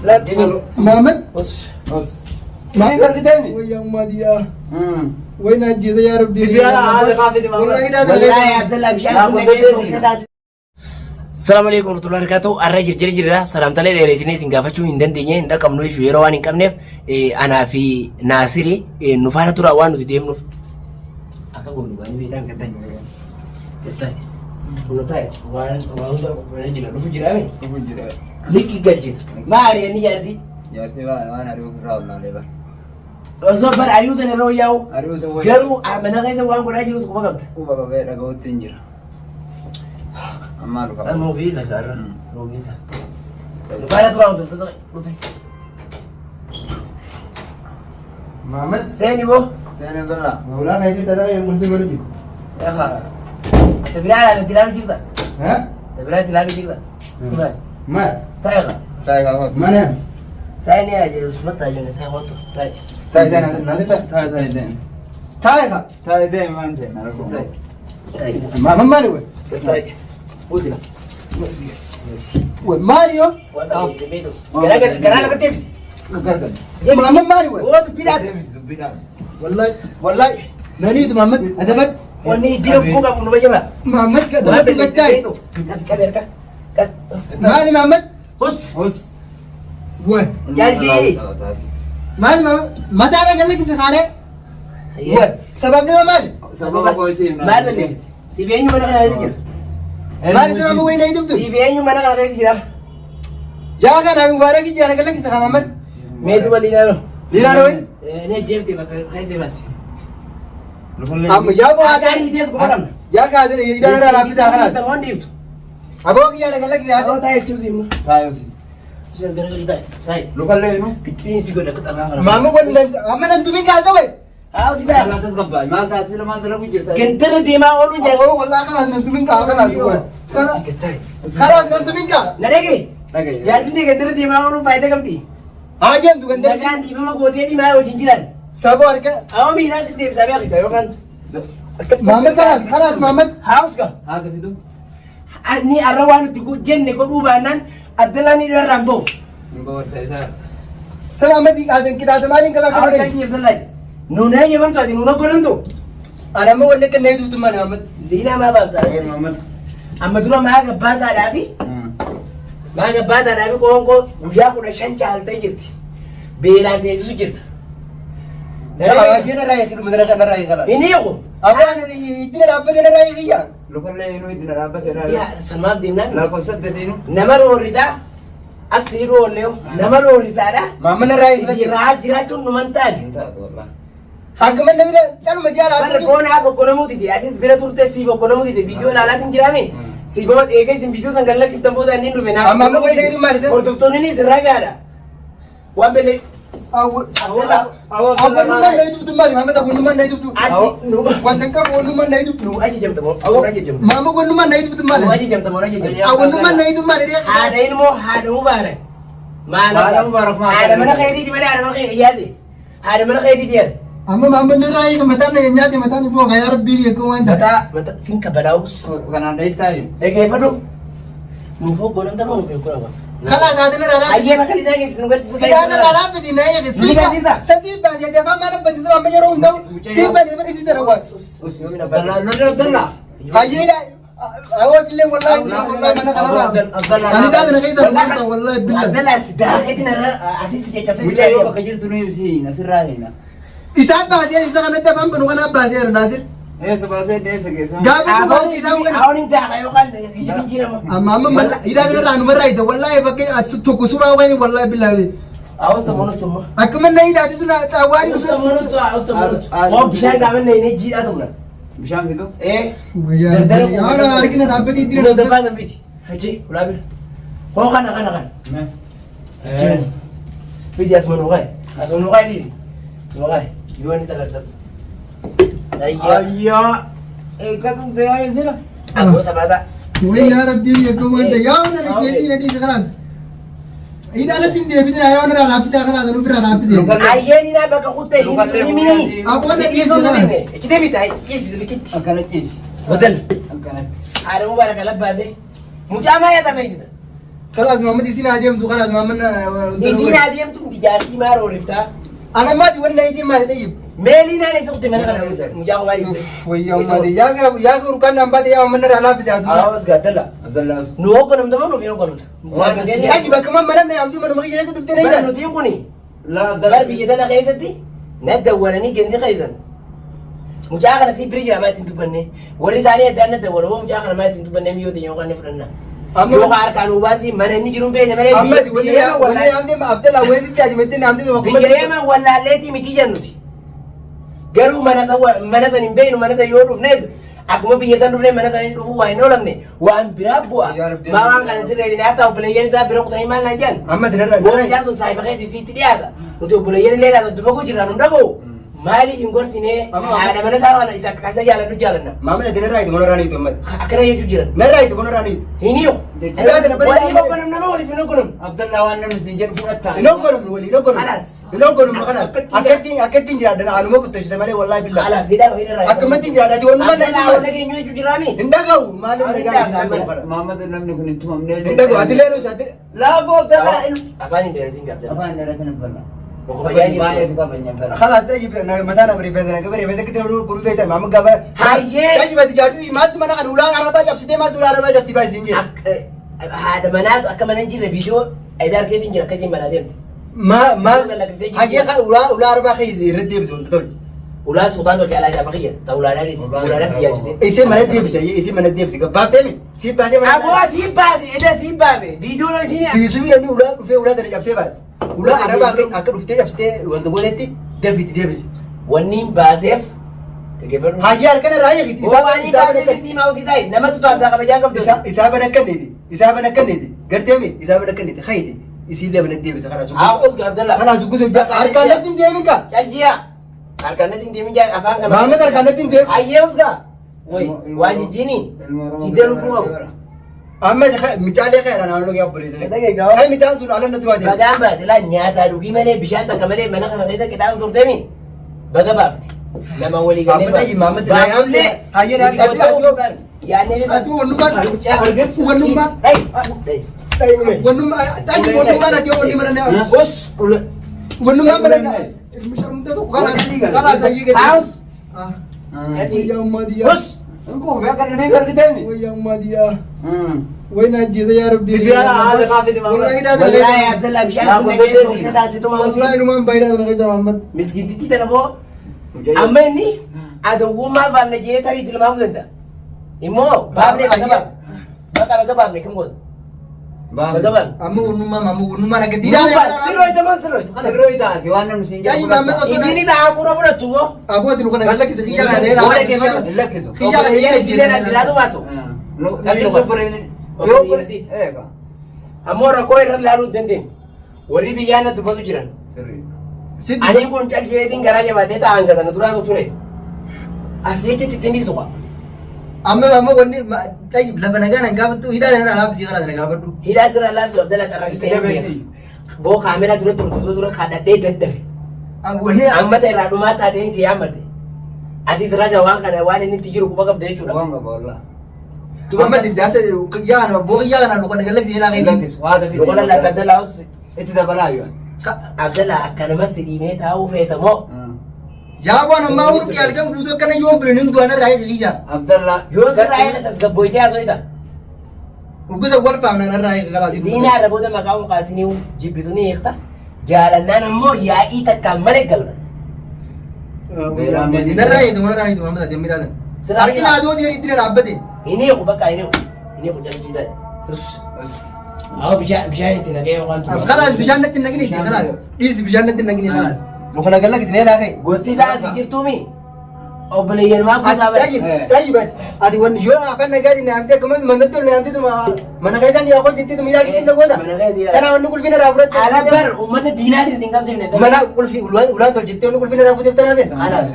Maamad. Os. Os. Maal argitee mi? Wayyaa ummaatiyaa. Way na ajjeesa yaa rabbi. Fidiyaan haala kaafete maamad. Wallahi hidhaa Wallaahi dalagaa. Abdallah bishaan Laa sun gosa dhaqee deemi. fokkataas. Salaamu alaikum warahmatullahi wabarakatuh. Arra jirjira jirra. Salaamtalee dheeressinee isin gaafachuu hin dandeenye hin dhaqabnu jechuun yeroo waan hin qabneef anaa fi Naasiri nu faana turaa waan nuti deemnuuf. Akka goonu waan beektan gattan. Gattan. Kun taa'e waan waan hunda qophaa'ee jira. Dhufu jiraame? Dhufu jira. Likki galchina. Maali inni jaartii? Jaartii waan ari'uu irraa ollaalee bara. Osoo bara ari'uu sana irra wayyaa'u. Ari'uu sana wayyaa'u. Garuu mana keessa waan godhaa jirus quba qabda. Quba qabee dhaga'utti hin jira. Ammaa dhufa. Amma ofiisa gaarra. Ofiisa. Faana turaa hordoftoota dhufe. Maamad. Seeni boo. Seeni birraa. Ulaa keessatti tajaajila hin qulfii godhu jiru. Efa. Tabiraa ilaalu ilaalu jirta. Ha? Tabiraa ilaalu jirta. Maal? Maal? Taa'e ka. Taa'e kaa. Mana. Taa'e ni ajaa'ibu sumatti ajaa'ibu taa'e wattu taa'e. Taa'e taa'e naati taa'e. Taa'e taa'e deemi. Taa'e ka. Taa'e deemi waan ta'e na rakkoo. Taa'e. Taa'e. Maamad maali wey? Taa'e. Uusila. Wey maali yoo? Waan dhageessite beektu. Garaa lafatti deebisi. Gargar. Maamad maali wey? Ootu bidhaa. Deebisi dubbiidhaan. Wallahi wallahi naniitu Maamad adabad. Wanni iddoo kuu qabu nu bajaba. Maamad adabad dhugattaay. Qabi harka. Maali Maamad? Hus. Hus. Wey. Jaalji. Maali Maamad? Mataa irra galle kisa kaaree. Wey. Sababni maa maali? Sababa koo ishee Maal balleessite? Siif eenyu mana kana keessa jira? Maali sababa wayii na hidhuftu? Siif eenyu mana kana keessa jira? Yaa kana Mubaarak jira galle kisa kaa Maamad. Mee duba liinaano. Liinaano wayi? Ni ajjeefte bakka keessa baase. Amma yaa boo Akka hiitees quba qabna. yaa kaadine hidhaan irraa laaffisaa kanaas. Tamoon dhiiftu. Aboo kiyyaa na galle kisa Aboo taa'e jechuus immoo. Taa'e. Isheen garagalu taa'e. Taa'e. Lukallee nu. Qixxiin si godha akka xafaa kana. Maamad wannan amma nan dubin kaasa wayi. Haa si taa'e. Maal tasgabbaa'e? Maal taasisa? Maal dalagu jirta? Gandarra deemaa ooluu jaalladha. Aboo wallahi kanaas nan dubin kaa kanaas wayi. Kanaas nan dubin kaa. Na dhagaye. Dhagaye. Jaartiin tee gandarra deemaa ooluun faayidaa qabdi. Haa deemtu gandara. Nagaan dhiifama gootee dhimaa wajjin jiran. Saboo harka. Awwa miidhaan si deebisaa beekta yookaan. Maamad kanaas kanaas Maamad. Haawus gaa. Haadha fidu. Ni arra waan nuti jenne godhuu baannaan Abdallaan ni irraan bahu. Hin bawarta isaa. Salaamati qaadan qixaata maaliin qabaa Awwa kana kan Abdallaa. Nuun eeyyamamtu ati nuun hogganamtu. Ana amma wanni akka na hidhuftu maali Maamad. Liinaa maa baafta? Ee Maamad. Amma dura maa gabbaataadhaa fi maa gabbaataadhaa fi qoonqoo guyyaa 15 caaltee jirti. Beelaan teessisu jirta. Salaamati narraa hiikii dhuma narraa hiikala. Inni hiiku. Aboo ani iddina dhaabbate narraa hiikiyyaa. Lukallee nu iddina dhaabbate Yaa sanumaaf deemnaa. Lakkoofsa saddeetiinu. Nama roorrisaa as sii roorne nama roorrisaadha. Maamad narraa hiikila jira. Jiraa jiraachuun numan taane. Hin taatu wallah. Akkuma namni caluma jaalaa Bara boonaa bokkonamuu dide atis bira turte sii bokkonamuu dide viidiyoo ilaalaatiin jiraame sii boo eega isin viidiyoo san gad lakkiftan booda inni dhufe naaf. Amma amma godhee maal isa? Hordoftoonni ni ragaadha. Waan belee. Awwalummaan na hidhuftu maali? Maamad awwalummaan na hidhuftu. Ati nu Wanta hin qabu awwalummaan na hidhuftu. nu ajajamta moo nu ajajamta. Maamad wannummaan na hidhuftu Nu maali? ajajamta moo nu ajajamta. Awwalummaan na hidhuftu maali? Haadha ilmoo haadha mubaarak. Maal Haadha mubaarak maal? Haadha mana keetiiti malee haadha mana kee yaade. Haadha mana keetiiti yaade. Amma maamad narraa hiika mataan na nyaate mataan ifoo yaa rabbii yakka waan taate. Mataa mataa sin kabalaa'us. Kanaan dhahittaayu. Dhageeffadhu. Nuuf hogganamta moo nuuf hogganama? Kalaas haadha narraa Ayyee laaffisi. bakka lidaa keessa nu garsiisu. Hidhaan narraa laaffisi na eege. Nu garsiisa. Sasii baasee afaan maal abbanti sababa amma yeroo hundaa'u sii banee bara isii dara waan. Abdallaa Abdallaa. Hayyeedha. Awwatillee wallahi wallahi mana kanarraa. Ani dhaadana keessa dhuunfaa wallahi billah. Abdallaa si daaqeetiin irra asii si caccabsee si Mucayyoo bakka jirtu nu ibsi asirraa hiina. Isaan baasee isa kanatti afaan banu kanaa baaseera Naasir. Eessa baasee eessa geessa? Gaafa dhufaanii isaan kana. Awon hin daaqa yookaan kijibin jirama. Amma amma mana hidhaan irraa numarraa hidha wallahi bakka as tokko suuraa wayii wallahi billahi. Awon samoonus tumma. Akkuma na hidhaati sun waan ibsu. Samoonus tu samoonus. Oo bishaan gaafa inni jiidhaa tumna. Bishaan fidu. Eh. Dardara Yaa argina dhaabbatee itti Nu dhaabbate. darbaa darbiti. Haji ulaa bira. Hoo kana kana kana. Fidi asuma nu qaye. Asuma nu qaye dhiisi. Asuma qaye. Yoo inni taphata. Ayyaa. Ayyaa. Eeggatu ta'ee sila. Akkuma sabaataa. Wayi yaa rabbii yakka waan ta'e yaa na dhikeessi na dhiisi kalaas. Hidhaan hin deebisin yaa na laaffisaa kalaas nu bira laaffisee. Ayyeen inaa bakka kutte himi. Akkuma isa dhiyeesse kana. Ichi deebita dhiisi bikitti. Akkana ciisi. Badal. Akkanatti. Haadha mubaaraka labbaasee. Mucaa maa yaata beeksisa. Kalaas Muhammad isin haa deemtu kalaas Muhammad. Isiin haa deemtu miti jaartii maal ooliftaa? Ana maati wanna itti maali tayyib. Meelii naan isa kutte mana kana mucaa kophaa dhiifte. Wayyaa ummati yaa yaa urkaan naan baate yaa Muhammad narraa laaffise haa tumaa. Awas gaaddala. Abdallah. Nu hoogganamta moo nuuf hin hoogganamtu? Aji bakka mana na amti manuma kiyya keessa dhuftee na Bara hidhan. nutiin kuni La bar Abdallah. biyya tana keessatti na dawwalanii gandi keessan. Mucaa kana si bira jira maa ittiin dubbanne. Warri isaanii addaan na dawwalu hoo mucaa kana maa ittiin dubbanne miyyoo ta'e yookaan ni fudhanna. Amma- Yookaan harkaan nu baasii mana inni jiru hin beekne malee Amma biyya wanni Yemen wanni wallaalee amti Abdallah weesitti ajimetti na amti biyya kuma. Yemen wallaalleetii miti jennuti. Garuu mana san mana san hin beeknu mana san yoo dhufnes akkuma biyya san dhufne mana san dhufuu waan hin oolamne waan biraa bu'a. Yaa Rabbi. Maa waan kana sirreessine hatta obboleeyyan isaa bira kutanii maal naan jedhan. Amma narra Gooftaan sun saayiba keetii sitti dhiyaata. Nuti obboleeyyan illee laata dufa koo jirra nu dhaga'u. Maaliif hin gorsinee Amma- haadha mana isaa kana isa akka isa jaalannu jaalanna. Maamila ati narraa hiitu mana hiitu amma. Akkana jechuu jiran. Narraa hiitu mana hiitu. Hin hiiku. Hidhaa kana bari- Waliif hoogganamna moo waliif hin hoogganamnu? Abdallah waan namni siin jedhu fudhatta. Hin hoogganamnu walii hin hoogganamnu. Kalaas. Hin hoogganamnu kalaas. Akkatti- Akkatti akkatti hin jiraadhan anuma qutteessite malee wallaahi billaa. Kalaas hidhaa hidhaa. Akkamatti hin jiraadha ati walumaa Abdallaa na waan dhageenyu jechuu jiraami. Hin dhaga'u maal hin dhaga'u hin dhaga'u kana. Muhammad namni kun hin tumamne. Hin dhaga'u ati leenus ati. Laa Abdallah. Afaan hin dheeratin gaafta. Afaan dheeratin Abdallah. Kabajaa jirtu. Baay'ee si kabajna Abdallah. Kalaas tayyib mataa na rifeensa na qabe rifeensa kitti namni kun beektan maama gaafa. Hayyee. Tayyib ati jaartii maaltu mana kana ulaa arabaa cabsitee maaltu ulaa arabaa cabsii baay'isiin jee. Haadha manaatu akka mana hin jirre viidiyoo edaa keetiin jira akkasiin manaa deemte. Ma maal hayyee ulaa ulaa arabaa keessa irratti deebise wanta tolche. Ulaa suutaan tolche alaa isaa bakiyya ta ulaadhaa dhiisi ulaadhaa si yaachise. Isii mana deebise isii mana deebise gabbaaftee mi si baasee mana. Aboo sii baase eda sii baase viidiyoon isiin Biisuu namni ulaa dhufee ulaa tana cabsee baate. Ulaa arabaa akka akka dhuftee cabsitee wanta gootetti dafiitti deebise. Wanni hin baaseef dhaggeeffadhu. Hayyee halkan irraa hiikiti. Hoo waan hin baaseef sii maa'u sii taa'e namatu taaltaa kabajaa qabdu. Isaa bana akkanneeti. Isaa bana akkanneeti. Gartee mi isaa bana akkanneeti. Hayiti. Isiillee bana deebisa karaa suuqii. Haa os Abdallah. Karaa suuqii hojjaa harkaan natti hin deemin kaa. Caljiyaa. Harkaan natti hin deemin jaa afaan kana. Maammed harkaan natti hin deemin. Hayyee os gaa. Way waan jijjiini. Hidda lubbuu qabu. Amma micaalee kan naannoo kee obboleessa. Dhagee gaawaa. Kan micaan sun ala natti baatee. Bagaan baase laa nyaataa dhugii malee bishaan takka malee mana kana keessa qixaan turteemi. Baga baafne. Nama walii galee. Maammed ayyi Maammed Baafnee. Hayyee naaf ati ati Yaadnee ati wannummaan wannummaan wannummaan ati wannummaan ati wanni mana na Os. wannummaan mana na ilmi sharmutee tokko kana kana sayyii gadi. House. Wayyaa ummaadiyyaa. Os. Hin kuufe akka dhibee argiteemi. Wayyaa ummaadiyyaa. Way naa jeeta yaa rabbi. Fidira haala kaa fidi Maammed. Wallahi daa Wallahi Abdallah bishaan sun dhaqee soofta taasituma Wallahi numaan baay'inaa sana keessa Maammed. Miskiintitti tana boo amma inni adawwummaa baafne jee tarii tilmaamuu danda'a. Immoo baafne baga baafne. Baga baga baafne kam goota? Baga baafne. Amma wannummaa amma wannummaan akka Sirrooyta moo sirrooytu? Sirroo itaati waan namni siin jedhu Yaayi Maammed osoo Isiin isa hafuura fudhattu moo? Abbootiin kana kan lakkise kiyya kana dheeraa. Booda keessa Hin lakkisu. Kiyya kana Obboleeyyan isiilee na silaatu baatu. Ammoo rakkoo irra ilaaluu hin dandeenyu. Warri biyyaa na dubbatu jiran. Ani kun calqeetiin garaa jabaadhee taa'an gatana duraatu ture. Asiitti ittiin dhiisu qaba. Amma amma wanni tayyib lafa nagaa nan gaafattu hidhaa sana alaabsii kana na gaafadhu. Hidhaa sirra laabsu Abdalla xarraqitee hin beeku. Boo kaameraa dura turtu dura kadhadhee dadhabe. Wanni Amma ta'e irraa dhumaa taateen si yaammadhe. Atis raga waan kana waan inni itti jiru quba qabda jechuudha. amma diddaasa kiyya kana boo kiyya kana luka nagaa lakkisee naa keetii. Loqola latta Abdalla os Itti dabalaa yoo. Abdalla akkanuma si dhiibee taa'uu feeta moo? Yaa waan ammaa urqii halkan guutuu akkana yoo birin hin du'an irraa eegi kiyya. Abdallah. Yoo sirraa eega tasgabbooyitee haasoo Uggisa wal faamnaan irraa eegi kalaasii. Diinaa irra booda maqaa muqaasinii jibbitu ni hiikta. Jaalannaan ammoo yaa'ii takkaan malee galma. Narraa eegi narraa eegi Maammed ati ammi dhaatan. Harki naa adoo dhiyeer itti dhaabbate. Hin hiiku bakka hin hiiku. Hin hiiku jalqii ta'e. Tus. Haa bishaan bishaan itti naqee waan ture. Kalaas bishaan natti hin naqini kalaas. Dhiisi bishaan natti hin naqini kalaas. Luka nagaa lakkisnee laa ka'e. Gosti isaa asii jirtuumi. Obboleeyyan maa gosaa bare. Tayyib, tayyib ati. Ati wanni yoo afaan nagaatiin naamtee akkasumas manatti ol naamtee tuma mana keessaan yaa qol jettee tuma hidhaa gidduu na goota. Mana keessa Tana wanni qulfii narraa fudhatte. Ala bar uummata diinaatiin hin qabsiifne. Mana qulfii ulaan tol jettee wanni qulfii narraa fuuteef tanaaf. Kalaas.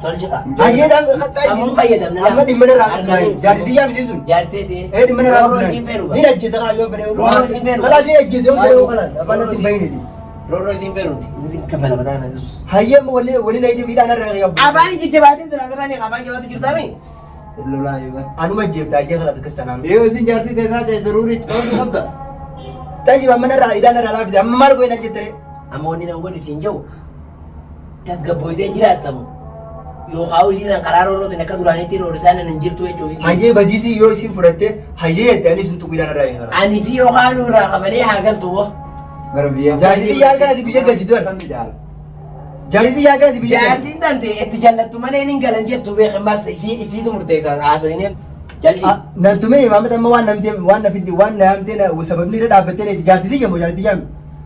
Tolchi qaba. Hayyee dhaan Sammuun fayyadamna. Amma dhimma narraa fudhatu. Jaartii yaa misiin sun. Jaarteeti. Ee dhimma narraa Roorroo isiin fudhatu. feeru. Ni ajjeesa kalaa yoo fedhe. Roorroo isiin feeru. Kalaa si ajjeesa yoo fedhe kalaas afaan natti hin bahiniti. Roorroo isiin feeru. Isiin kabbala mataa kana jirtu. Hayyee amma walii walii na hidhii hidhaan narraa qabu. Afaan jajjabaatiin sirraa sirraa ni afaan jabaatu jirtaami. Lolaa yoo. Anuma ajjeefta hayyee kalaas akkas tanaan. Yoo isin jaartii ta'e taate daruurii itti ta'uu qabda. Tajiba mana irraa idaan irraa laafise amma maal goona jettee. Amma wanni nan godhi siin jedhu tasgabbooytee jiraattamu yookaan isiin karaa roorrootiin akka duraaniitti roorrisaan hin jirtu jechuuf. Hayyee badiisii yoo isiin fudhatte hayyee jette anis hin tuqu idaan irraa hin karaa. Ani si yookaan irraa qabalee haa galtu boo. Gara biyya. Jaartii yaa kanati biyya galchitu San jaal. Jaartii yaa kanati biyya galchitu. Jaartiin tante itti jallattu malee hin galan jettu beekan baas isii isiitu murteessa haasoineen jalli. Nan tumee imaamata amma waan namtee waan nafitti waan naamtee sababni irra dhaabbattee jaartii yaa moo jaartii yaa.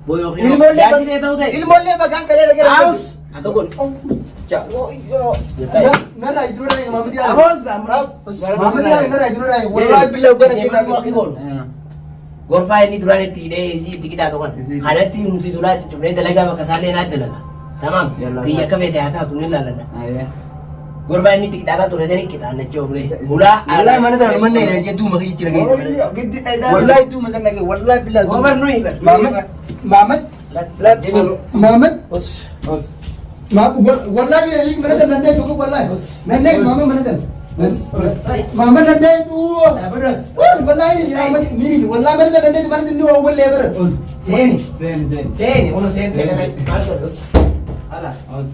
Boo yookiin Ilmoollee jaartii ta'e ta'uu ta'e. Ilmoollee bagaan kalee dhagee. Haus akka godhu. Narraa iddoo irraa imaamati yaa. Aboos gaamura. Imaamati yaa narraa iddoo irraa wallahi billah gara keessaa. Gorfaa inni duraan itti hidhee isii itti qixaatu kan. Kanatti nuti sulaa itti cufnee dalagaa bakka isaallee naa dalaga. Tamaam. Kiyya akka beete haa taatu ni laalladha. Gorfaa inni itti qixaataa ture sani qixaannachuu oofne. Hulaa. Wallahi mana sana manne jedhu duuma kiyya jira gahee. Wallahi duuma sana gahee wallahi billah. Gobar nuyi bar. Maamad Maamad Maamad Os. Os. Wallahi billah mana sana nannee tokko wallahi. Nannee maamad mana sana. Maamad nannee tuu. Dhaabadas. Wallahi maamad ni wallahi mana sana nannee mana sana ni waa wallee bara. Os. Seeni. Seeni seeni. Seeni. Ono seeni. Maal godhu? Os. Alas. Os.